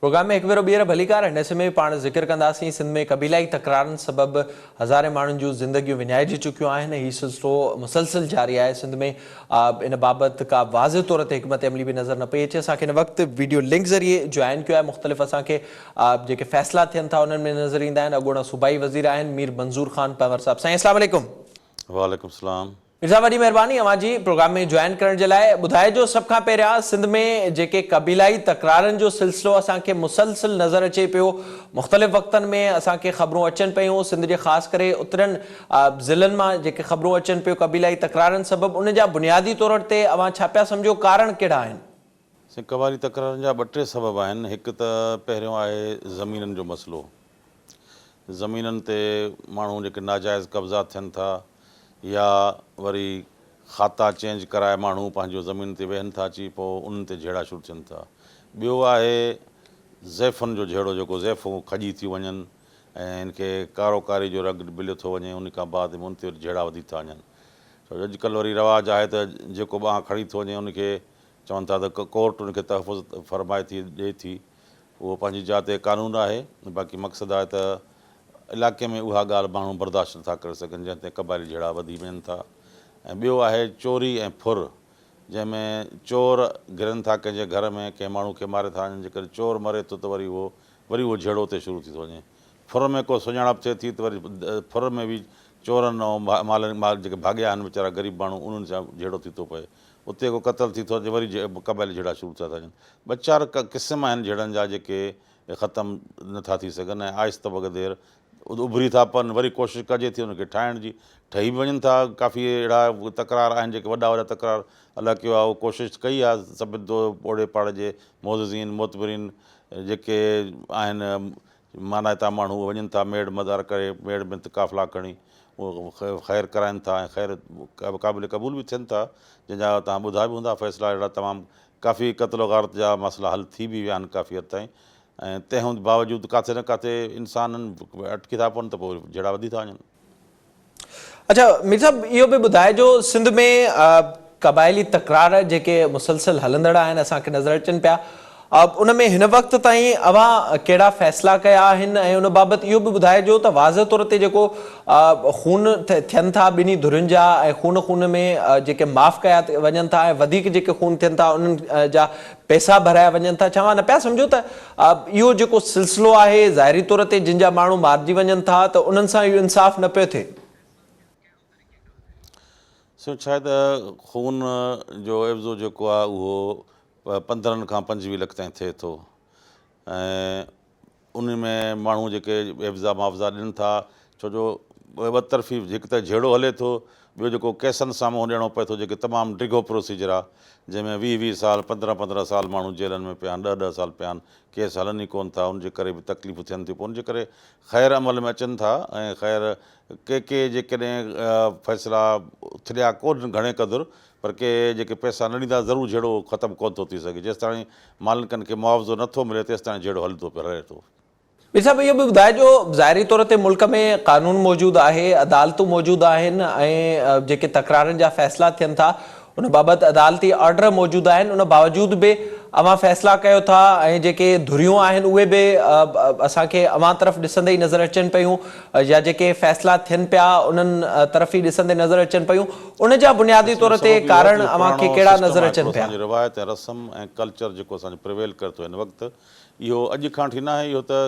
Programme ۾ هڪ ڀيرو ٻيهر ڀليڪار هن حصي ۾ به پاڻ ذڪر ڪنداسين سنڌ ۾ قبيلائي تڪرارن سبب هزارين ماڻهن جون زندگيون وڃائجي چڪيون آهن هي سلسلو مسلسل جاري آهي سنڌ ۾ ان بابت ڪا واضح طور تي حڪمت عملي به نظر نه پئي اچي اسان کي هن وقت ويڊيو لنڪ ذريعي جوائن ڪيو آهي مختلف اسان کي جيڪي فيصلا ٿين ٿا انهن ۾ نظر ايندا آهن اڳوڻا صوبائي وزير آهن مير منظور خان پنهور صاحب سائين اسلام عليڪم. وعليڪم السلام. مير صاحب وڏي مهرباني اوهان جي پروگرام ۾ جوائن ڪرڻ جي لاء ٻڌائجو سڀ کان پهريان سنڌ ۾ جيڪي قبيلائي تڪرارن جو سلسلو اسان کي مسلسل نظر اچي پيو مختلف وقتن ۾ اسان کي خبرون اچن پيون سنڌ جي خاص ڪري اترين ضلعن مان جيڪي خبرون اچن پيون قبيلائي تڪرارن سبب ان جا بنيادي طور تي اوهان ڇا پيا سمجهو ڪارڻ ڪهڙا آهن؟ سائين قبائلي تڪرارن جا ٻه ٽي سبب آهن هڪ ته پهريون آهي زمينن جو مسئلو زمينن تي ماڻهو جيڪي ناجائز قبضا ٿين ٿا يا وري کاتا چينج ڪرائي ماڻهو پنهنجو زمين تي ويهن ٿا اچي پوء انهن تي جهيڙا شروع ٿين ٿا ٻيو آهي زيفن جو جهيڙو جيڪو زيفون کڄي ٿيون وڃن ۽ ان کي ڪارو ڪاري جو رڳ مليو ٿو وڃي ان کان بعد ۾ ان تي وري جهيڙا وڌي ٿا وڃن ڇو جو اڄڪلهه وري رواج آهي ته جيڪو ٻانهن کڻي ٿو وڃي ان کي چون ٿا ته ڪورٽ ان کي تحفظ فرمائي ٿي ڏئي ٿي اهو پنهنجي جاء تي قانون آهي باقي مقصد آهي ته علائقي ۾ اها ڳالهه ماڻهو برداشت نٿا ڪري سگهن جنهن تي قبائلي جهيڙا وڌي وڃن ٿا ۽ ٻيو آهي چوري ۽ ڦر جنهن ۾ چور گرن ٿا ڪنهن جي گهر ۾ ڪنهن ماڻهو کي ماري ٿا وڃن جيڪڏهن چور مري ٿو ته وري اهو وري اهو جهيڙو اتي شروع ٿي ٿو وڃي ڦر ۾ ڪو سڃاڻپ ٿئي ٿي ته وري ڦر ۾ به چورن ۽ مالن مال جيڪي ڀاڳيا آهن ويچارا غريب ماڻهو انهن سان جهيڙو ٿي ٿو پئي اتي ڪو قتل ٿي ٿو اچي وري قبائلي جهيڙا شروع ٿيا ٿا وڃن. ٻه چار قسم آهن جهيڙن جا جيڪي ختم نه ٿا ٿي سگهن ۽ آهستي بغدير اڀري ٿا پون وري ڪوشش ڪجي ٿي ان کي ٺاهڻ جي ٺهي به وڃن ٿا ڪافي اهڙا تڪرار آهن جيڪي وڏا وڏا تڪرار الله ڪيو آهي اهو ڪوشش ڪئي آهي سڀ اوڙي پاڙي جي معززين معتبرين جيڪي آهن مانائتا ماڻهو اهي وڃن ٿا ميڙ مدار ڪري ميڙ منٿ قافلا کڻي اهي خير ڪرائن ٿا ۽ خير قابل قبول به ٿين ٿا جنهن جا توهان ٻڌا به هوندا فيصلا اهڙا تمام ڪافي قتل و غارت جا مسئلا حل ٿي به ويا آهن ڪافي حد تائين ۽ تنهن هوندي باوجود ڪاٿي نه ڪاٿي انسانن اٽڪي ٿا پون ته پوء جهيڙا وڌي ٿا وڃن. اڇا مير صاحب اهو به ٻڌائجو سنڌ ۾ قبائلي تڪرار جيڪي مسلسل هلندڙ آهن اسان کي نظر اچن پيا ان ۾ هن وقت تائين اوهان ڪهڙا فيصلا ڪيا آهن ۽ ان بابت اهو به ٻڌائجو ته واضح طور تي جيڪو خون ٿين ٿا ٻنهي ڌرين جا ۽ خون خون ۾ جيڪي معاف ڪيا وڃن ٿا ۽ وڌيڪ جيڪي خون ٿين ٿا انهن جا پئسا ڀرايا وڃن ٿا ڇا اوهان نه پيا سمجهو ته اهو جيڪو سلسلو آهي ظاهري طور تي جن جا ماڻهو مارجي وڃن ٿا ته انهن سان اهو انصاف نه پيو ٿئي. سو ڇا آهي ته خون جو عيوضو جيڪو آهي اهو 15 کان 25 لک تائين ٿئي ٿو ۽ ان ۾ ماڻهو جيڪي عيوضا معاوضا ڏين ٿا ڇو جو ٻه طرفي هڪ ته جهيڙو هلي ٿو ٻيو جيڪو ڪيسن سان منهن ڏيڻو پئي ٿو جيڪي تمام ڊگهو پروسيجر آهي جنهن ۾ 20 20 سال 15 15 سال ماڻهو جيلن ۾ پيا آهن ڏهه ڏهه سال پيا آهن ڪيس هلن ئي ڪونه ٿا ان جي ڪري به تڪليفون ٿين ٿيون پوء ان جي ڪري خير عمل ۾ اچن ٿا ۽ خير ڪي ڪي جيڪڏهن فيصلا اٿليا ڪونه گهڻي قدر پر ڪي جيڪي پئسا نه ڏيندا ضرور جهيڙو ختم ڪونه ٿو ٿي سگهي جيستاڻي مالڪن کي معاوضو نه ٿو ملي تيستاڻي جهيڙو هلندو پيو رهي ٿو. مير صاحب اهو به ٻڌائجو ظاهري طور تي ملڪ ۾ قانون موجود آهي عدالتون موجود آهن ۽ جيڪي تڪرارن جا فيصلا ٿين ٿا ان بابت عدالتي آرڊر موجود آهن ان باوجود به اوهان فيصلا ڪيو ٿا ۽ جيڪي ڌريون آهن اهي به اسان کي اوهان طرف ڏسندي ئي نظر اچن پيون يا جيڪي فيصلا ٿين پيا انهن طرف ئي ڏسندي نظر اچن پيون ان جا بنيادي اصل طور تي سبب اهو آهي ته ڪارڻ اهو اوهان کي پراڻو ڪهڙا سسٽم نظر آهي اچن هڪڙو پيا؟ اسان جي روايت ۽ رسم ۽ ڪلچر جيڪو اسان جو پريويل ڪري ٿو هن وقت اهو اڄ کان وٺي ناهي اهو ته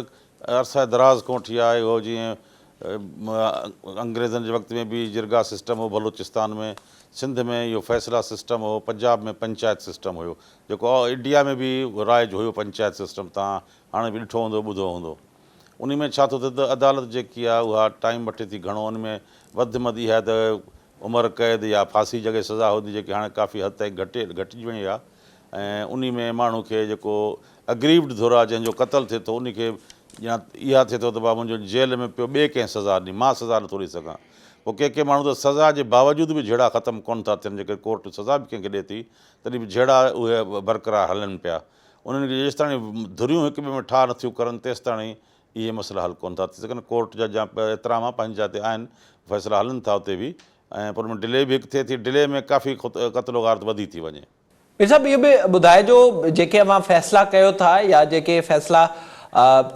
عرصه دراز کان وٺي آهي اهو جيئن انگريزن جي وقت ۾ به جرگا سسٽم هو بلوچستان ۾ سنڌ ۾ اهو فيصلا سسٽم هو پنجاب ۾ پنچائت سسٽم هيو جيڪو انڊيا ۾ به رائج هيو پنچائت سسٽم تان هاڻي به ڏٺو هوندو ٻڌو هوندو. انهي ۾ ڇا ٿو ٿئي ته عدالت جيڪي آهي اها ٽائيم وٺي ٿي گهڻو ان ۾ وڌ مد اها آهي ته عمر قيد يا ڦاسي جڳي سزا هوندي جيڪي هاڻي ڪافي حد تائين گهٽي گهٽجي وئي آهي ۽ انهي ۾ ماڻهو کي جيڪو اگريوڊ ڌر آهي جنهن جو قتل ٿئي ٿو انهي کي يا اها ٿئي ٿو ته بابا منهنجو جيل ۾ پيو ٻئي ڪنهن سزا ڏني مان سزا نٿو ڏئي سگهان پوء ڪي ڪي ماڻهو ته سزا جي باوجود به جهيڙا ختم ڪونه ٿا ٿين جيڪڏهن ڪورٽ سزا به ڪنهن کي ڏئي ٿي تڏهن به جهيڙا اهي برقرار هلن پيا انهن کي جيستاڻي ڌريون هڪ ٻئي ۾ ٺاهه نٿيون ڪرن تيستاڻي اهي مسئلا حل ڪونه ٿا ٿي سگهن. ڪورٽ جا جا احترام آهي پنهنجي جاء تي آهن فيصلا هلن ٿا اتي به ۽ پر ان ۾ ڊلي به هڪ ٿئي ٿي ڊلي ۾ ڪافي قتل و غارت وڌي ٿي وڃي. مير صاحب اهو به ٻڌائجو جيڪي اوهان فيصلا ڪيو ٿا يا جيڪي فيصلا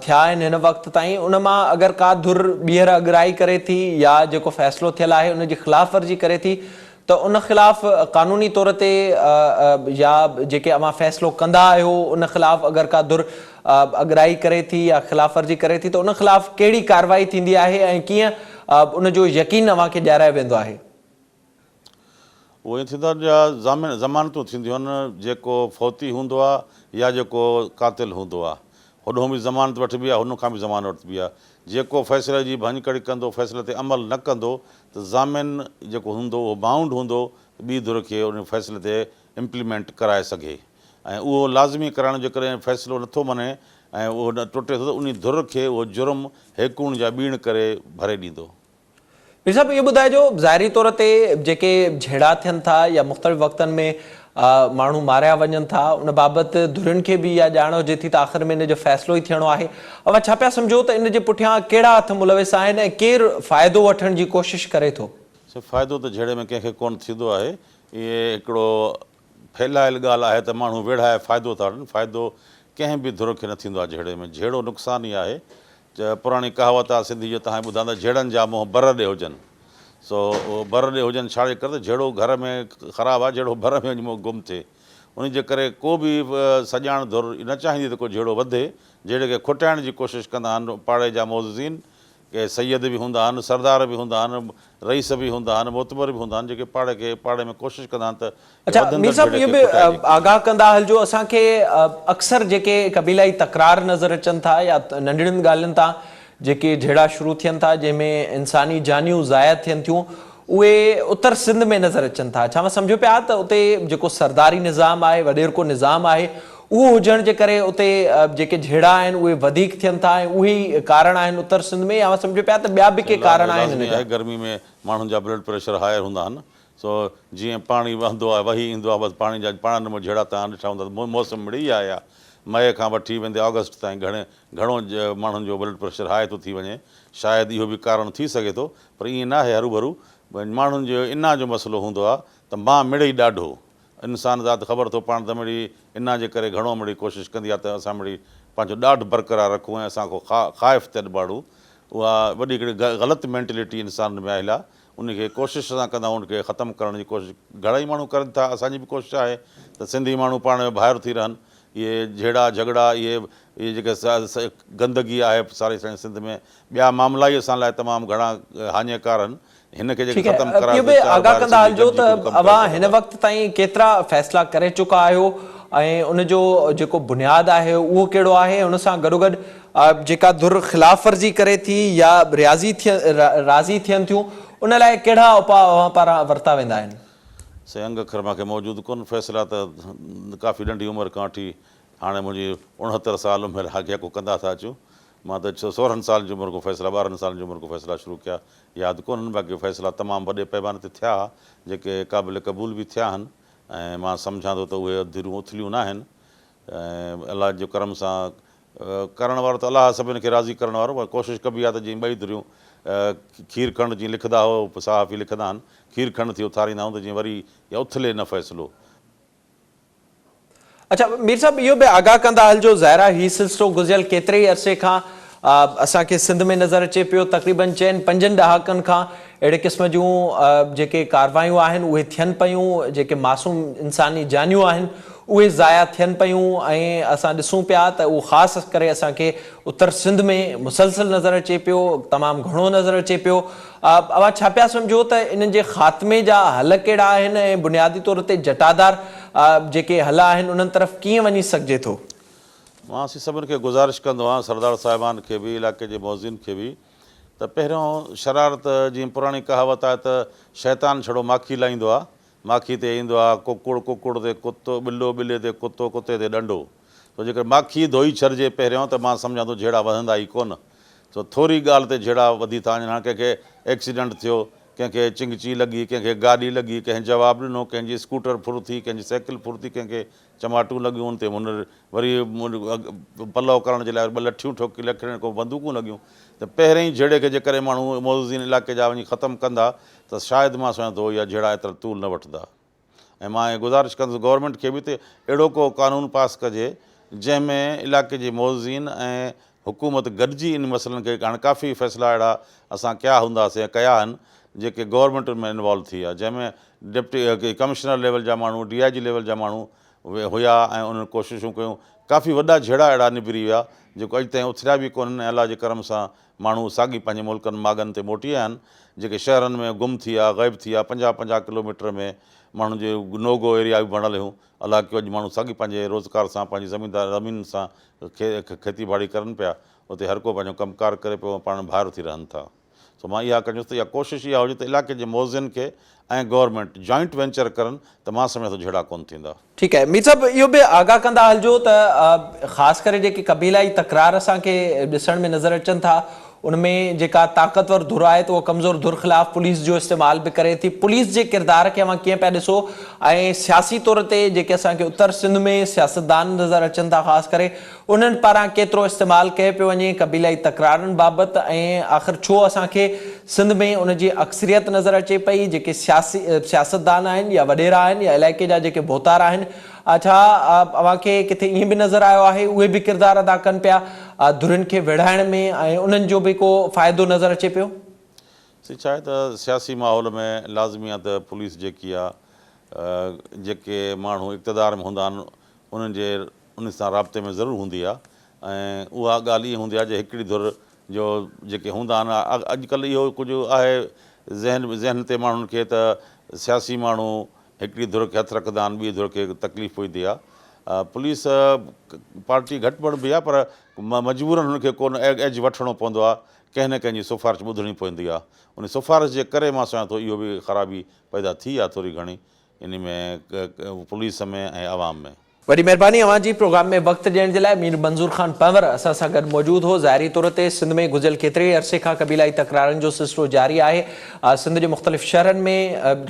ٿيا آهن هن وقت تائين ان مان اگر ڪا ڌر ٻيهر اڳرائي ڪري ٿي يا جيڪو فيصلو ٿيل آهي ان جي خلاف ورزي ڪري ٿي ته ان خلاف قانوني طور تي يا جيڪي اوهان فيصلو ڪندا آهيو ان خلاف اگر ڪا ڌر اڳرائي ڪري ٿي يا خلاف ورزي ڪري ٿي ته ان خلاف ڪهڙي ڪارروائي ٿيندي آهي ۽ ڪيئن ان جو يقين اوهان کي ڏيارايو ويندو آهي؟ اهو ائين ٿيندو آهي جا ضامن ضمانتون ٿينديون آهن جيڪو فوتي هوندو آهي يا جيڪو قاتل هوندو آهي هوڏهون به ضمانت وٺبي آهي هن کان به ضمانت وٺبي آهي جيڪو فيصلي جي ڀڃڪڙي ڪندو فيصلي تي عمل نه ڪندو ته ضامن جيڪو هوندو اهو بائونڊ هوندو ته ٻي ڌر کي ان فيصلي تي امپليمينٽ ڪرائي سگهي ۽ اهو لازمي ڪرائڻ جيڪڏهن فيصلو نٿو مڃي ۽ اهو ٽٽي ٿو ته انهي ڌر کي اهو جرم هيڪوڻ جا ٻيڻ ڪري ڀري ڏيندو. مير صاحب اهو ٻڌائجو ظاهري طور تي جيڪي جهيڙا ٿين ٿا يا مختلف وقتن ۾ ماڻهو ماريا وڃن ٿا ان بابت ڌرين کي به اها ڄاڻ هجي ٿي ته آخر ۾ ان جو فيصلو ئي ٿيڻو آهي اوهان ڇا پيا سمجهو ته ان جي پٺيان ڪهڙا هٿ ملوث آهن ۽ ڪير فائدو وٺڻ جي ڪوشش ڪري ٿو؟ سي فائدو ته جهيڙي ۾ ڪنهن کي ڪونه ٿيندو آهي اهي هڪڙو ڦهلايل ڳالهه آهي ته ماڻهو ويڙهائي فائدو ٿا وٺن، فائدو ڪنهن به ڌر کي نه ٿيندو آهي جهيڙي ۾ جهيڙو نقصان ئي آهي. پراڻي ڪهاوت آهي سنڌي جو توهان ٻڌان ته جهيڙن جا منهن بر ڏي هجن. سو اهو بر ڏي هجن ڇا جي ڪري ته جهيڙو گهر ۾ خراب آهي جهيڙو بر ۾ وڃي منهن گم ٿئي. ان جي ڪري ڪو به سڄاڻ ڌر نه چاهيندي ته ڪو جهيڙو وڌي، جهيڙي کي کٽائڻ جي ڪوشش ڪندا آهن پاڙي جا معززين ڪي سيد به هوندا آهن، سردار به هوندا آهن، رئيس به هوندا آهن، معتبر به هوندا آهن، جيڪي پاڙي کي پاڙي ۾ ڪوشش ڪندا آهن ته اڇا وڌندڙ مير صاحب جهيڙي اهو کي به کٽائجي. آگاهه ڪندا هلجو اسان کي اڪثر جيڪي قبيلائي تڪرار نظر اچن ٿا يا ننڍڙين ڳالهين تان جيڪي جهيڙا شروع ٿين ٿا جنهن ۾ انساني جانيون ضايع ٿين ٿيون اهي اتر سنڌ ۾ نظر اچن ٿا. ڇا اوهان سمجهو پيا ته اتي جيڪو سرداري نظام آهي، وڏيرڪو نظام آهي، اهو هجڻ جي ڪري اتي جيڪي جهيڙا آهن اهي وڌيڪ ٿين ٿا ۽ اهي ئي ڪارڻ آهن اتر سنڌ ۾ يا اوهان سمجهو پيا ته ٻيا به ڪي ڪارڻ آهن ان لازمي جا؟ آهي گرمي ۾ ماڻهن جا بلڊ پريشر هائر هوندا آهن سو جيئن پاڻي وهندو آهي وهي ايندو آهي بس پاڻي جا پاڻ ۾ جهيڙا توهان ڏٺا هوندا ته موسم مڙئي آهي اها مئي کان وٺي ويندي آگسٽ تائين گهڻي گهڻو ماڻهن جو بلڊ پريشر هاء ٿو ٿي وڃي شايد اهو به ڪارڻ ٿي سگهي ٿو پر ائين ناهي هروڀرو ماڻهن جو انا جو مسئلو هوندو آ ته مان مڙئي ڏاڍو انسان ذات خبر اٿو پاڻ ته مڙئي انا جي ڪري گهڻو مڙئي ڪوشش ڪندي آ ته اسان مڙئي پنهنجو ڏاڍ برقرار رکون ۽ اسان کان خائف ٿين ماڻهو اها وڏي هڪڙي غلط مينٽلٽي انسانن ۾ آيل آ ان کي ڪوشش اسان ڪندا آهيون ان کي ختم ڪرڻ جي ڪوشش گهڻائي ماڻهو ڪرن ٿا اسان جي به ڪوشش آهي ته سنڌي ماڻهو پاڻ ۾ ڀائر ٿي رهن اهي جهيڙا جهڳڙا اهي اهي جيڪي گندگي آهي ساري سنڌ ۾ ٻيا معاملا ئي اسان لاء تمام گهڻا هاڃيڪار آهن هن کي ٺيڪ جيڪي آهي ختم اهو ڪرايو به ته چار آگاهه ڀائر ڪندا سنڌي هلجو گڏجي ته ڪجهه ڪم ڪري اوهان هن سگهندا. وقت تائين ڪيترا فيصلا ڪري چڪا آهيو ۽ ان جو جيڪو بنياد آهي اهو ڪهڙو آهي ان سان گڏوگڏ جيڪا ڌر خلاف ورزي ڪري ٿي يا رياضي راضي ٿين ٿيون ان لاء ڪهڙا اپاء اوهان پاران ورتا ويندا آهن؟ سائين انگ اکر مان کي موجود ڪونه فيصلا ته ڪافي ننڍي عمر کان وٺي هاڻي منهنجي 69 سال عمر آهي يڪو ڪندا ٿا اچون مان ته 16 سالن جي عمر کان فيصلا 12 سالن جي عمر کان فيصلا شروع ڪيا ياد ڪونهن باقي فيصلا تمام وڏي پيماني تي ٿيا جيڪي قابل قبول به ٿيا آهن ۽ مان سمجهان ٿو ته اهي ڌريون اٿليون ناهن ۽ الله جي ڪرم سان ڪرڻ وارو ته الله سڀن کي راضي ڪرڻ وارو پر ڪوشش ڪبي آهي ته جيئن ٻئي ڌريون کير کنڊ جيئن لکندا هئو صحافي لکندا آهن کير کنڊ ٿي اٿاريندا آهيون ته جيئن وري يا اٿلي نه فيصلو. اڇا مير صاحب اهو به آگاهه ڪندا هلجو ظاهر آهي هي سلسلو گذريل ڪيتري ئي عرصي کان اسان کي سنڌ ۾ نظر اچي پيو تقريبن چئن پنجن ڏهاڪن کان اهڙي قسم جون جيڪي ڪاروايون آهن اهي ٿين پيون جيڪي معصوم انساني جانيون آهن اهي ضايع ٿين پيون ۽ اسان ڏسون پيا ته اهو خاص ڪري اسان کي اتر سنڌ ۾ مسلسل نظر اچي پيو تمام گهڻو نظر اچي پيو اوهان ڇا پيا سمجهو ته انهن جي خاتمي جا حل ڪهڙا آهن ۽ بنيادي طور تي جٽادار جيڪي حل آهن انهن طرف ڪيئن وڃي سگهجي ٿو؟ مان اسين سڀن کي گذارش ڪندو آهيان سردار صاحبان کي به علائقي جي معززين کي به ته پهريون شرارت جيئن پراڻي ڪهاوت آهي ته شيطان ڇڙو ماکي لائيندو آهي ماکي تي ايندو آ ڪڪڙ، ڪڪڙ تي ڪتو، ٻلو، ٻلي تي ڪتو، ڪتي تي ڏنڊو. سو جيڪر ماکي ڌوئي ڇڏجي پهريون ته مان سمجهان ٿو جهيڙا وڌندا ئي ڪونه. سو ٿوري ڳالهه تي جهيڙا وڌي ٿا وڃن. هاڻ ڪنهن کي ايڪسيڊنٽ ٿيو، ڪنهن کي چنگچي لڳي، ڪنهن کي گاڏي لڳي، ڪنهن جواب ڏنو، ڪنهن جي اسڪوٽر ڦر ٿي، ڪنهن جي سائيڪل ڦر ٿي، ڪنهن کي چماٽون لڳيون ان تي هن وري پلئو ڪرڻ جي لاء ٻه لٺيون ٺوڪي لکڙين کان بندوقون لڳيون ته پهرين ئي جهيڙي کي جيڪڏهن ماڻهو معززين علائقي جا وڃي ختم ڪندا ته شايد مان سمجهان ٿو اها جهيڙا ايترا طول نه وٺندا ۽ مان اها گذارش ڪندس گورنمينٽ کي به ته اهڙو ڪو قانون پاس ڪجي جنهن ۾ علائقي جي معززين ۽ حڪومت گڏجي ان مسئلن کي هاڻي ڪافي فيصلا اهڙا اسان ڪيا هونداسين ۽ ڪيا آهن جيڪي گورنمينٽ ان ۾ انوالو ٿي آهي جنهن ۾ ڊپٽي ڪمشنر ليول جا ماڻهو ڊي I جي ليول جا ماڻهو هيا ۽ انهن ڪوششون ڪيون ڪافي وڏا جهيڙا اهڙا نبري ويا جيڪو اڄ تائين اٿريا به ڪونهن ۽ الله جي ڪرم سان ماڻهو ساڳي پنهنجي ملڪن ماڳن تي موٽي آيا آهن جيڪي شهرن ۾ گم ٿي ويا غيب ٿي ويا پنجاهه پنجاهه ڪلوميٽر ۾ ماڻهن جي نو گو ايريا به بڻيل هيون الله ڪيو اڄ ماڻهو ساڳي پنهنجي روزگار سان پنهنجي زميندار زمينن سان کيتي ٻاڙي ڪرن پيا اتي هر ڪو پنهنجو ڪم ڪار ڪري پيو ۽ پاڻ ڀائر ٿي رهن ٿا. سو مان اها ڪندس ته اها ڪوشش اها هجي ته علائقي جي معززين کي ۽ گورنمينٽ جوائنٽ وينچر ڪرن ته مان سمجهان ٿو جهيڙا ڪونه ٿيندا. ٺيڪ آهي مير صاحب اهو به آگاهه ڪندا هلجو ته خاص ڪري جيڪي قبيلائي تڪرار اسان کي ڏسڻ ۾ نظر اچن ٿا ان ۾ جيڪا طاقتور ڌر آهي ته اها ڪمزور ڌر خلاف پوليس جو استعمال به ڪري ٿي پوليس جي ڪردار کي اوهان ڪيئن پيا ڏسو ۽ سياسي طور تي جيڪي اسان کي اتر سنڌ ۾ سياستدان نظر اچن ٿا خاص ڪري انهن پاران ڪيترو استعمال ڪيو پيو وڃي قبيلائي تڪرارن بابت ۽ آخر ڇو اسان کي سنڌ ۾ ان جي اڪثريت نظر اچي پئي جيڪي سياسي سياستدان آهن يا وڏيرا آهن يا علائقي جا جيڪي ڀوتار آهن ڇا اوهان کي ڪٿي ائين به نظر آيو آهي اهي به ڪردار ادا ڪن پيا ڌرين کي ويڙهائڻ ۾ ۽ انهن جو به ڪو فائدو نظر اچي پيو؟ سي ڇا آهي ته سياسي ماحول ۾ لازمي آهي ته پوليس جيڪي آهي جيڪي ماڻهو اقتدار ۾ هوندا آهن انهن جي ان سان رابطي ۾ ضرور هوندي آهي ۽ اها ڳالهه ائين هوندي آهي جي هڪڙي ڌر جو جيڪي هوندا آهن اڄڪلهه اهو ڪجهه آهي ذهن ذهن تي ماڻهن کي ته سياسي ماڻهو هڪڙي ڌر کي هٿ رکندا آهن ٻي ڌر کي تڪليف پوندي آهي پوليس پارٽي گهٽ بڻبي آهي پر مجبورن هن کي ڪو نه ايج وٺڻو پوندو آهي ڪنهن نه ڪنهن جي سفارش ٻڌڻي پوندي آهي ان سفارش جي ڪري مان سمجهان ٿو اهو به خرابي پيدا ٿي آهي ٿوري گهڻي ان ۾ پوليس ۾ ۽ عوام ۾. وڏي مهرباني اوهان جي پروگرام ۾ وقت ڏيڻ جي لاء مير منظور خان پنهور اسان سان گڏ موجود هو ظاهري طور تي سنڌ ۾ گذريل ڪيتري ئي عرصي کان قبيلائي تڪرارن جو سلسلو جاري آهي سنڌ جي مختلف شهرن ۾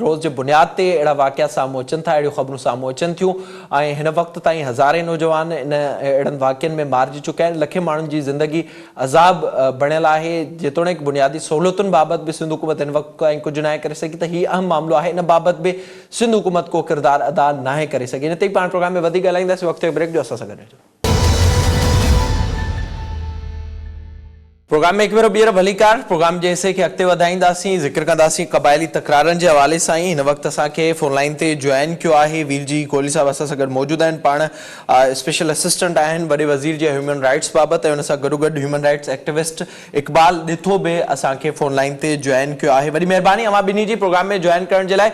روز جي بنياد تي اهڙا واقعا سامهون اچن ٿا اهڙيون خبرون سامهون اچن ٿيون ۽ هن وقت تائين هزارين نوجوان ان اهڙن واقعن ۾ مارجي چڪا آهن لکين ماڻهن جي زندگي عذاب بڻيل آهي، جيتوڻيڪ بنيادي سهولتن بابت به سنڌ حڪومت هن وقت تائين ڪجهه ناهي ڪري سگهي ته هي اهم معاملو آهي ان بابت به سنڌ حڪومت ڪو ڪردار ادا ناهي ڪري سگهي ان تي ئي پاڻ پروگرام ۾ وڌيڪ ڳالهائينداسين وقت ٿيو بريڪ جو اسان سان گڏ رهجو. پروگرام ۾ هڪ ڀيرو ٻيهر ڀليڪار پروگرام جي حصي کي اڳتي وڌائينداسين ذڪر ڪنداسين قبائلي تڪرارن جي حوالي سان ئي هن وقت اسان کي فون لائين تي جوائن ڪيو آهي وير جي ڪوهلي صاحب اسان سان گڏ موجود آهن پاڻ اسپيشل اسسٽنٽ آهن وڏي وزير جي هيومن رائٽس بابت ۽ ان سان گڏوگڏ human rights activist Iqbal Ditho به اسان کي فون لائين تي جوائن ڪيو آهي وڏي مهرباني اوهان ٻنهي جي پروگرام ۾ جوائن ڪرڻ جي لاء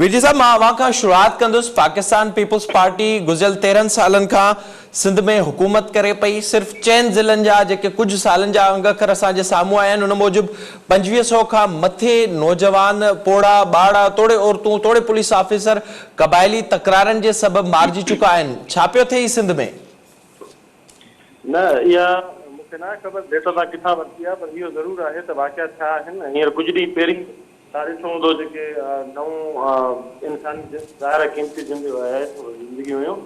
ويرجي صاحب مان اوهان کان شروعات ڪندس پاڪستان پيپلز پارٽي گذريل 13 سالن کان سنڌ ۾ حڪومت ڪري پئي، صرف چئن ضلعن جا جيڪي ڪجهه سالن جا انگ اکر اسان جي سامهون آيا آهن ان موجب 25 سئو کان مٿي نوجوان، پوڙها، ٻارڙا توڙي عورتون توڙي پوليس آفيسر قبائلي تڪرارن جي سبب مارجي چڪا آهن، ڇا پيو ٿئي سنڌ ۾؟ نه اها مون کي ناهي خبر ڊيٽا توهان ڪٿان ورتي آهي پر اهو ضرور آهي ته واقعا ٿيا آهن هينئر ڪجهه ڏينهن پهرين توهان ڏٺو هوندو جيڪي نئون انساني جنس ظاهر آهي قيمتي زندگيون هيون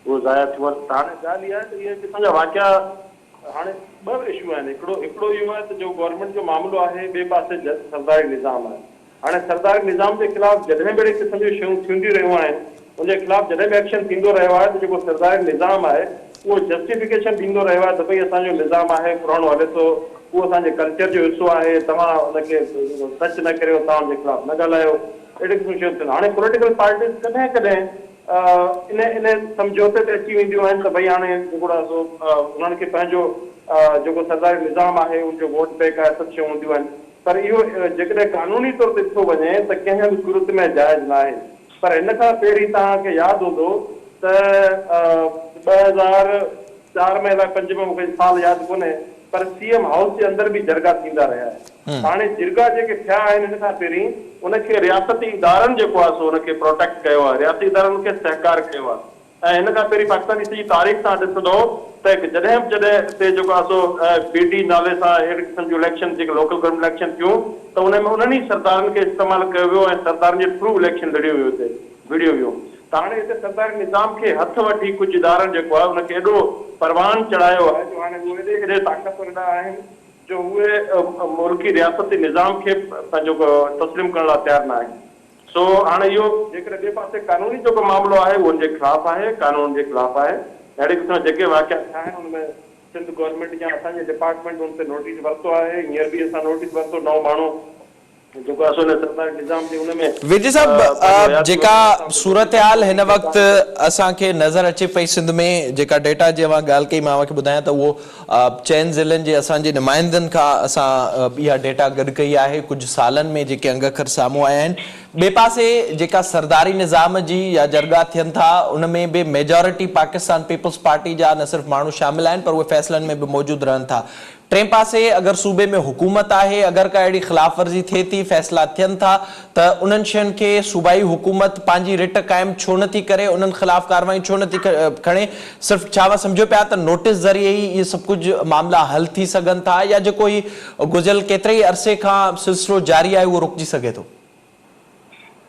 اهو ضايع ٿيو آهي ته هاڻي ڳالهه اها آهي ته اهي قسم جا واقعا هاڻي ٻه اشو آهن هڪڙو هڪڙو اهو آهي ته جو گورنمينٽ جو معاملو آهي ٻئي پاسي سرداري نظام آهي هاڻي سرداري نظام جي خلاف جڏهن به اهڙي قسم جون شيون ٿينديون رهيون آهن ان جي خلاف جڏهن به ايڪشن ٿيندو رهيو آهي ته جيڪو سرداري نظام آهي اهو جسٽيفڪيشن ڏيندو رهيو آهي ته ڀئي اسان جو نظام آهي پراڻو هلي ٿو اهو اسان جي ڪلچر جو حصو آهي توهان ان کي ٽچ نه ڪريو توهان ان جي خلاف نه ڳالهايو اهڙي قسم جون شيون ٿين هاڻي پوليٽيڪل پارٽيز ڪڏهن ڪڏهن ان ان سمجهوتي تي اچي وينديون آهن ته ڀئي هاڻي جيڪو آهي سو انهن کي پنهنجو جيڪو سرداري نظام آهي ان جو ووٽ بينڪ آهي سڀ شيون هونديون آهن پر اهو جيڪڏهن قانوني طور تي ڏٺو وڃي ته ڪنهن به صورت ۾ جائز ناهي پر هن کان پهرين توهان کي ياد هوندو ته 2004 ۾ الائي 5 ۾ مون کي سال ياد ڪونهي پر سي ايم هائوس جي اندر به جرڳا ٿيندا رهيا آهن هاڻي جرڳا جيڪي ٿيا آهن هن کان پهرين ان کي رياستي ادارن جيڪو آهي سو ان کي پروٽيڪٽ ڪيو آهي رياستي ادارن ان کي سهڪار ڪيو آهي ۽ هن کان پهرين پاڪستان جي سڄي تاريخ توهان ڏسندو ته جڏهن به جڏهن اتي جيڪو آهي سو بي ڊي نالي سان اهڙي قسم جون اليڪشن جيڪي لوڪل گورنمينٽ اليڪشن ٿيون ته ان ۾ انهن ئي سردارن کي استعمال ڪيو ويو ۽ سردارن جي ٿرو اليڪشن لڙيو ويو اتي وڙهيو ويو ته هاڻي هتي سرداري نظام کي هٿ وٺي ڪجهه ادارن جيڪو آهي ان کي ايڏو پروان چڙهايو آهي جو هاڻي اهي ايڏي ايڏي طاقتور ايڏا آهن جو اهي ملڪي رياستي نظام کي پنهنجو تسليم ڪرڻ لاء تيار نه آهن. سو سو هاڻي اهو جيڪڏهن ٻئي پاسي قانوني جيڪو معاملو آهي اهو ان جي خلاف آهي، قانون جي خلاف آهي. اهڙي قسم جا جيڪي واقعا ٿيا آهن ان ۾ سنڌ گورنمينٽ يا اسان جي ڊپارٽمينٽ ان تي نوٽيس ورتو آهي، هينئر به اسان نوٽيس ورتو، نئون ماڻهو جيڪو آهي سو ان سرداري نظام جي ان ۾ ويجي صاحب پنهنجو حياتي جيڪا وٺي اسان ان تي نوٽيس صورتحال ورتو هن وقت اسان کي نظر اچي پئي سنڌ ۾ جيڪا ڊيٽا جي اوهان ڳالهه ڪئي مان اوهان کي ٻڌايان ته اهو چئن ضلعن جي اسان جي نمائندن کان اسان اها ڊيٽا گڏ ڪئي آهي ڪجهه سالن ۾ جيڪي انگ اکر سامهون آيا آهن ٻئي پاسي جيڪا سرداري نظام جي يا جرڳا ٿين ٿا ان ۾ به ميجارٽي پاڪستان پيپلز پارٽي جا نه صرف ماڻهو شامل آهن پر اهي فيصلن ۾ به موجود رهن ٿا ٽئين پاسي اگر صوبي ۾ حڪومت آهي اگر ڪا اهڙي خلاف ورزي ٿئي ٿي فيصلا ٿين ٿا ته انهن شين کي صوبائي حڪومت پنهنجي رٽ قائم ڇو نه ٿي ڪري، انهن خلاف ڪارروايون ڇو نه ٿي کڻي، صرف ڇا اوهان سمجهو پيا ته نوٽيس ذريعي ئي اهي سڀ ڪجهه معاملا حل ٿي سگهن ٿا يا جيڪو هي گذريل ڪيتري ئي عرصي کان سلسلو جاري آهي اهو رڪجي سگهي ٿو؟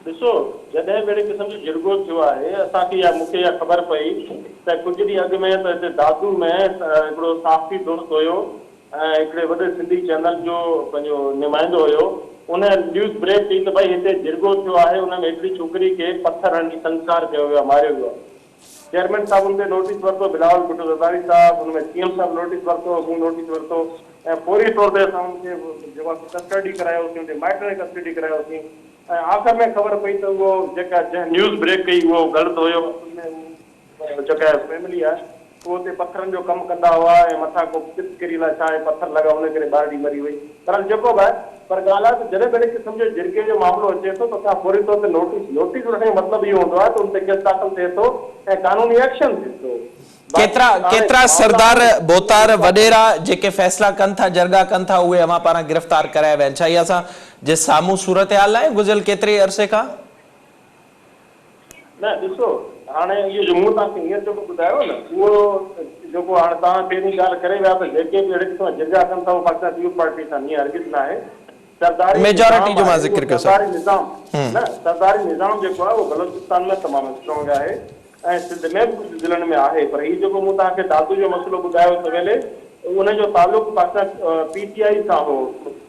ڏسو جڏهن به اهڙي قسم جو جرڳو ٿيو آهي اسان کي يا مون کي اها خبر پئي ته ڪجهه ڏينهن اڳ ۾ ته هتي دادو ۾ هڪڙو صحافي دوست هيو ۽ هڪڙي وڏي سنڌي چينل جو پنهنجو نمائندو هيو ان نيوز بريڪ ڪئي ته ڀائي هتي جرڳو ٿيو آهي ان ۾ هڪڙي ڇوڪري کي پٿر هڻي سنگسار ڪيو ويو آهي ماريو ويو آهي چيئرمين صاحب ان تي نوٽيس ورتو بلاول ڀٽو زرداري صاحب ان ۾ سي ايم صاحب نوٽيس ورتو مون نوٽيس ورتو ۽ فوري طور تي اسان ان کي جيڪو آهي ڪسٽڊي ڪرايوسين ان جي مائٽن کي ڪسٽڊي ڪرايوسين ۽ آخر ۾ خبر پئي ته اهو جيڪا جنهن نيوز بريڪ ڪئي اهو غلط هيو اصل ۾ اهو جيڪا فيملي آهي اهي اتي پٿرن جو ڪم ڪندا هئا ۽ مٿان ڪو چپ ڪري الائي ڇا آهي پٿر لڳا ان ڪري ٻارڙي مري وئي بهرحال جيڪو به آهي پر ڳالهه آهي ته جڏهن به اهڙي قسم جو جرڳي جو معاملو اچي ٿو ته اسان فوري طور تي نوٽيس نوٽيس وٺڻ جو مطلب اهو هوندو آهي ته ان تي ڪيس داخل ٿئي ٿو ۽ قانوني ايڪشن ٿئي ٿو ڪيترا باقي هاڻي ڪيترا معاملا سردار آهن ڀوتار وڏيرا جيڪي فيصلا ڪن ٿا جرڳا ڪن ٿا اهي اوهان پاران گرفتار ڪرايا ويا آهن ڇا اها اسان جي سامهون صورتحال ناهي گذريل ڪيتري عرصي کان؟ نه ڏسو هاڻي اهو جو مون توهان کي هينئر جيڪو ٻڌايو نه اهو جيڪو هاڻي توهان پهرين ڳالهه ڪري ويا ته جيڪي به اهڙي قسم جا جرڳا ڪن ٿا اهو پاڪستان پيپلز پارٽي سان ائين هرگز ناهي. سرداري ميجارٽي نظام جو مان آهي اهو ذڪر ڪيو سر. سرداري نظام نه سرداري نظام جيڪو آهي اهو بلوچستان ۾ تمام اسٽرانگ آهي ۽ سنڌ ۾ به ڪجهه ضلعن ۾ آهي پر هي جيڪو مون توهان کي دادو جو مسئلو ٻڌايو سويلي ان جو تعلق پاڪستان پي ٽي آء سان هو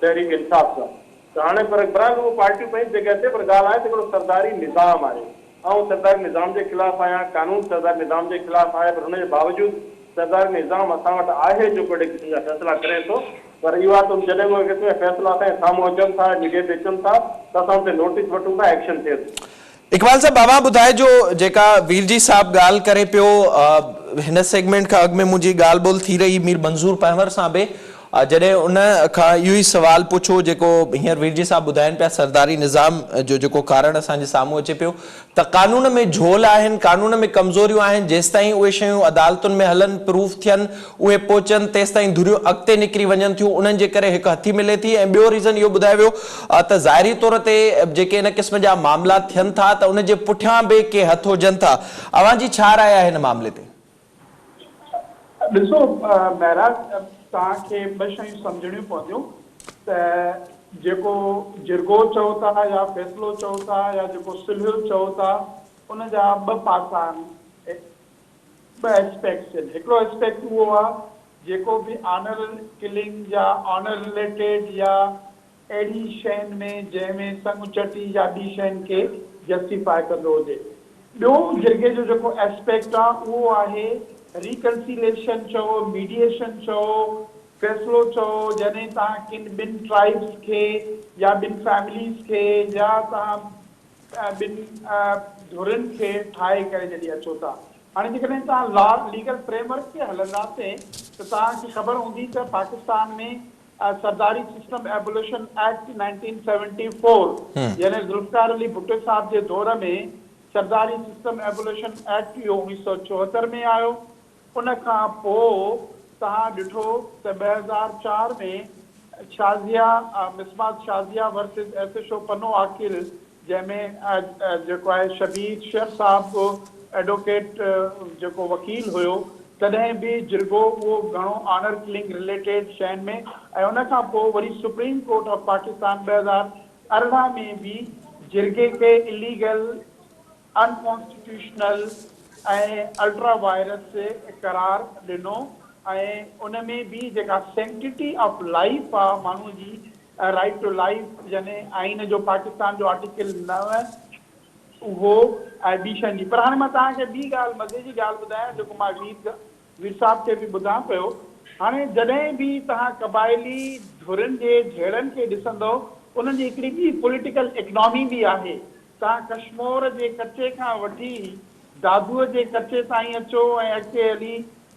تحريڪ انصاف سان ته هاڻي پر بهرحال اهو پارٽيون پنهنجي جڳهه تي پر ڳالهه آهي ته هڪڙو سرداري نظام آهي. آئون سرداري نظام جي خلاف آهيان، قانون سرداري نظام جي خلاف آهي پر ان جي باوجود سرداري نظام اسان وٽ آهي جيڪو اهڙي قسم جا فيصلا ڪري ٿو پر اهو آهي ته جڏهن به اهڙي قسم جا فيصلا اسان جي سامهون اچن ٿا ميڊيا تي اچن ٿا ته اسان ان تي نوٽيس وٺون ٿا ايڪشن ٿئي ٿو. اقبال صاحب اوهان ٻڌائجو جيڪا ويرجي صاحب ڳالهه ڪري پيو هن سيگمينٽ کان اڳ ۾ منهنجي ڳالهه ٻولهه ٿي رهي مير منظور پنهور سان به جڏهن ان کان اهو ئي سوال پڇيو جيڪو هينئر ويرجي صاحب ٻڌائين پيا سرداري نظام جو جيڪو ڪارڻ اسان جي سامهون اچي پيو ته قانون ۾ جهول آهن قانون ۾ ڪمزوريون آهن جيستائين اهي شيون عدالتن ۾ هلن پروف ٿين اهي پهچن تيستائين ڌريون اڳتي نڪري وڃن ٿيون انهن جي ڪري هڪ هٿي ملي ٿي ۽ ٻيو ريزن اهو ٻڌايو ويو ته ظاهري طور تي جيڪي ان قسم جا معاملا ٿين ٿا ته ان جي پٺيان به ڪي هٿ هجن ٿا اوهان جي ڇا راء آهي هن معاملي تي؟ ڏسو مهراج توهان کي ٻه شيون سمجهڻيون پونديون ته جيڪو جرڳو چئو ٿا يا فيصلو چئو ٿا يا جيڪو صلح چئو ٿا ان جا ٻه پاسا آهن ٻه اسپيڪٽس آهن هڪڙو اسپيڪٽ اهو آهي جيڪو به آنر ڪلنگ يا آنر رليٽيڊ يا اهڙي شين ۾ جنهن ۾ سڱ چٽي يا ٻي شين کي جسٽيفاء ڪندو هجي. ٻيو جرڳي جو جيڪو اسپيڪٽ آ اهو آهي ريڪنسيليشن چئو، ميڊيئيشن چئو، فيصلو چئو جڏهن توهان ڪن ٻن ٽرائيبس کي يا ٻن فيمليز کي يا توهان ٻن ڌرين کي ٺاهي ڪري جڏهن اچو ٿا. هاڻي جيڪڏهن توهان لا ليگل فريم ورڪ تي هلنداسين ته توهان کي خبر هوندي ته پاڪستان ۾ سرداري سسٽم ايبوليشن ايڪٽ 1974 يعني ذوالفقار علي ڀٽو صاحب جي دور ۾ سرداري سسٽم ايبوليشن ايڪٽ اهو 1974 ۾ آيو ان کان پوء توهان ڏٺو ته 2004 ۾ Shazia Musmat Shazia versus S H O Pano Aqil جنهن ۾ جيڪو آهي شبير شر صاحب به ايڊووڪيٽ جيڪو وڪيل هيو تڏهن به جرڳو اهو گهڻو آنر ڪلنگ رليٽيڊ شين ۾ ۽ ان کان پوء وري سپريم ڪورٽ آف پاڪستان 2018 ۾ به جرڳي کي اليگل، انڪانسٽيٽيوشنل ۽ الٽرا وائرس قرار ڏنو ۽ ان ۾ به جيڪا سينڪٽٽي آف لائيف آ ماڻهو جي رائيٽ ٽو لائيف يعني آئين جو پاڪستان جو آرٽيڪل 9 اهو ۽ ٻي شين جي پر هاڻي مان توهان کي ٻي ڳالهه مزي جي ڳالهه ٻڌايان جيڪو مان وير وير صاحب کي به ٻڌان پيو هاڻي جڏهن به توهان قبائلي ڌرين جي جهيڙن کي ڏسندؤ انهن جي هڪڙي ٻي پوليٽيڪل اڪنامي به آهي توهان ڪشمور جي ڪچي کان وٺي دادوء جي ڪچي تائين اچو ۽ اڳتي هلي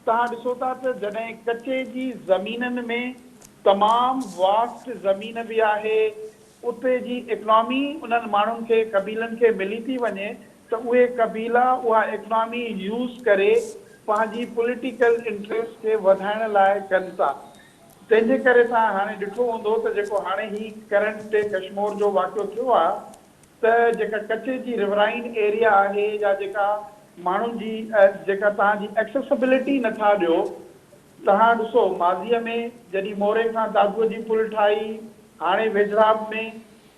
توهان ڏسو ٿا ته جڏهن ڪچي جي زمينن ۾ تمام واسٽ زمين به آهي اتي جي اڪنامي انهن ماڻهن کي قبيلن کي ملي ٿي وڃي ته اهي قبيلا اها اڪنامي يوز ڪري پنهنجي پوليٽيڪل انٽريسٽ کي وڌائڻ لاء ڪن ٿا تنهن جي ڪري توهان هاڻي ڏٺو هوندو ته جيڪو هاڻي هي ڪرنٽ ڪشمور جو واقعو ٿيو آهي ته جيڪا ڪچي جي رورائين ايريا آهي يا جيڪا ماڻهن جي جيڪا توهان جي ايڪسيسبلٽي نٿا ڏيو توهان ڏسو ماضيء ۾ جڏهن موري کان دادوء جي پل ٺاهي، هاڻي ويجهڙائپ ۾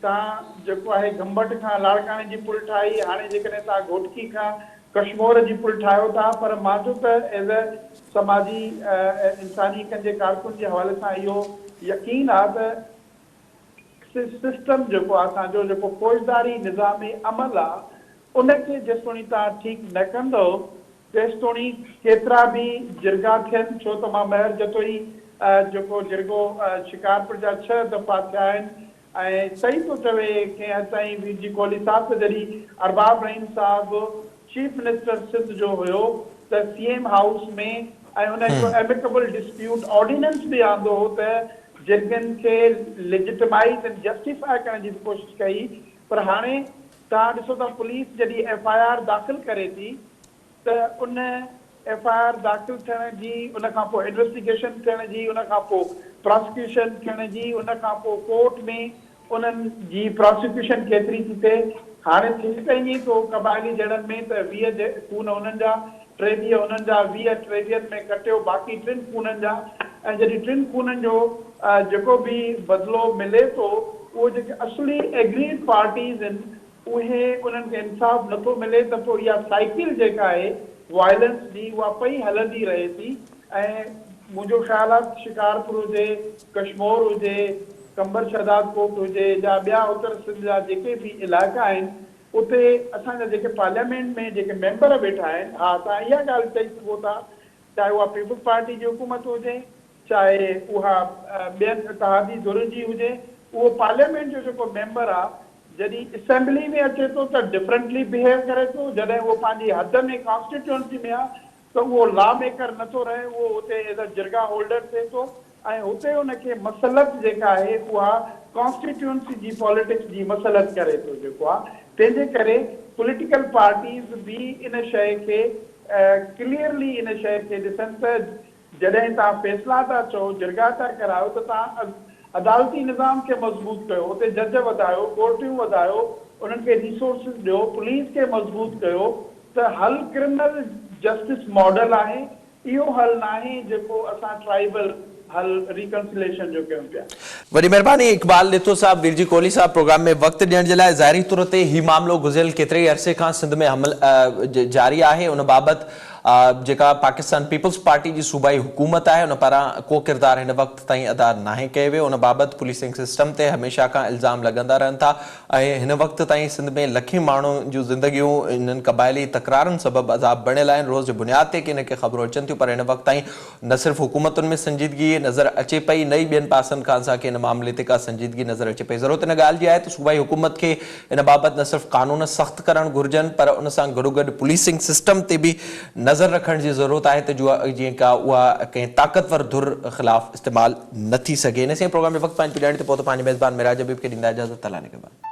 توهان جيڪو آهي گمبٽ کان لاڙڪاڻي جي پل ٺاهي، هاڻي جيڪڏهن توهان گهوٽڪي کان ڪشمور جي پل ٺاهيو ٿا پر مان جو ته ايز اي سماجي انساني حقن جي ڪارڪن جي حوالي سان اهو يقين آ ته سسٽم جيڪو آ اسان جو جيڪو فوجداري نظام عمل آ ان کي جيستوڻي توهان ٺيڪ نه ڪندؤ تيستوڻي ڪيترا به جرڳا ٿين، ڇو ته مان مهر جتوئي جيڪو جرڳو شڪارپور جا ڇهه دفعا ٿيا آهن ۽ صحيح ٿو چوي ڪنهن حد تائين وير جي ڪولهي صاحب ته جڏهن ارباب رحيم صاحب چيف منسٽر سنڌ جو هيو ته سي ايم هائوس ۾ ۽ ان هڪڙو ايميڪبل ڊسپيوٽ آرڊيننس به آندو هو ته جرڳن کي ليجٽمائيز ۽ جسٽيفائي ڪرڻ جي به ڪوشش ڪئي پر هاڻي توهان ڏسو ته پوليس جڏهن ايف I R داخل ڪري ٿي ته ان ايف I R داخل ٿيڻ جي ان کان پوء انويسٽيگيشن ٿيڻ جي ان کان پوء پراسيڪيوشن ٿيڻ جي ان کان پوء ڪورٽ ۾ انهن جي پراسيڪيوشن ڪيتري ٿي ٿئي هاڻي ٿئي ته ائين ئي ٿو قبائلي جهيڙن ۾ ته 20 خون انهن جا 23 انهن جا 20 ٽيويهن ۾ ڪٽيو باقي ٽن خونن جا ۽ جڏهن ٽن خونن جو جيڪو به بدلو ملي ٿو اهو جيڪي اصلي ايگريڊ پارٽيز آهن اهي انهن کي انصاف نٿو ملي ته پوء اها سائيڪل جيڪا آهي وائلنس جي اها پئي هلندي رهي ٿي ۽ منهنجو خيال آهي ته شڪارپور هجي، ڪشمور هجي، قمبر شهداد ڪوٽ هجي يا ٻيا اتر سنڌ جا جيڪي به علائقا آهن اتي اسان جا جيڪي پارليامينٽ ۾ جيڪي ميمبر ويٺا آهن ها توهان اها ڳالهه چئي سگهو ٿا چاهي اها پيپلز پارٽي جي حڪومت هجي چاهي اها ٻين اتحادي ڌرين جي هجي اهو پارليامينٽ جو جيڪو ميمبر آ جڏهن اسيمبلي ۾ اچي ٿو ته ڊفرنٽلي بهيو ڪري ٿو جڏهن اهو پنهنجي حد ۾ ڪانسٽيٽيوئنسي ۾ آ ته اهو لا ميڪر نه ٿو رهي اهو اتي ايز ا جرگا هولڊر ٿئي ٿو ۽ هتي ان کي مسلط جيڪا آهي اها ڪانسٽيٽيوئنسي جي پاليٽڪس جي مسلط ڪري ٿو جيڪو آ تنهن جي ڪري پوليٽيڪل پارٽيز به ان شيء کي ڪليئرلي ان شيء کي ڏسن ته جڏهن توهان فيصلا ٿا چئو جرڳا ٿا ڪرايو ته توهان عدالتي نظام کي مضبوط ڪيو اتي جج وڌايو ڪورٽيون وڌايو انهن کي ريسورسز ڏيو پوليس کي مضبوط ڪيو ته حل ڪرمنل جسٽس ماڊل آهي اهو حل ناهي جيڪو اسان ٽرائيبل حل ريڪنسليشن جو ڪيون پيا. وڏي مهرباني اقبال ڏتو صاحب ويرجي ڪولهي صاحب پروگرام ۾ وقت ڏيڻ جي لاء ظاهري طور تي هي معاملو گذريل ڪيتري ئي عرصي کان سنڌ ۾ حمل جاري آهي ان بابت جيڪا پاڪستان پيپلز پارٽي جي صوبائي حڪومت آهي ان پاران ڪو ڪردار هن وقت تائين ادا ناهي ڪيو ويو ان بابت پوليسنگ سسٽم تي هميشه کان الزام لڳندا رهن ٿا ۽ هن وقت تائين سنڌ ۾ لکين ماڻهن جون زندگيون انهن قبائلي تڪرارن سبب عذاب بڻيل آهن، روز جي بنياد تي ڪي نه ڪي خبرون اچن ٿيون پر هن وقت تائين نه صرف حڪومتن ۾ سنجيدگي نظر اچي پئي نه ئي ٻين پاسن کان اسان کي ان معاملي تي ڪا سنجيدگي نظر اچي پئي. ضرورت ان ڳالهه جي آهي ته صوبائي حڪومت کي ان بابت نه صرف قانون سخت ڪرڻ گهرجن پر ان سان گڏوگڏ پوليسنگ سسٽم تي به نظر رکڻ جي ضرورت آهي ته جيئن ڪا اها ڪنهن طاقتور ڌر خلاف استعمال نه ٿي سگهي. ان سين پروگرام جو وقت پنهنجي پڄاڻي تي پهتو. پنهنجي ميزبان معراج حبيب کي ڏيندا اجازت. الله نگهبان.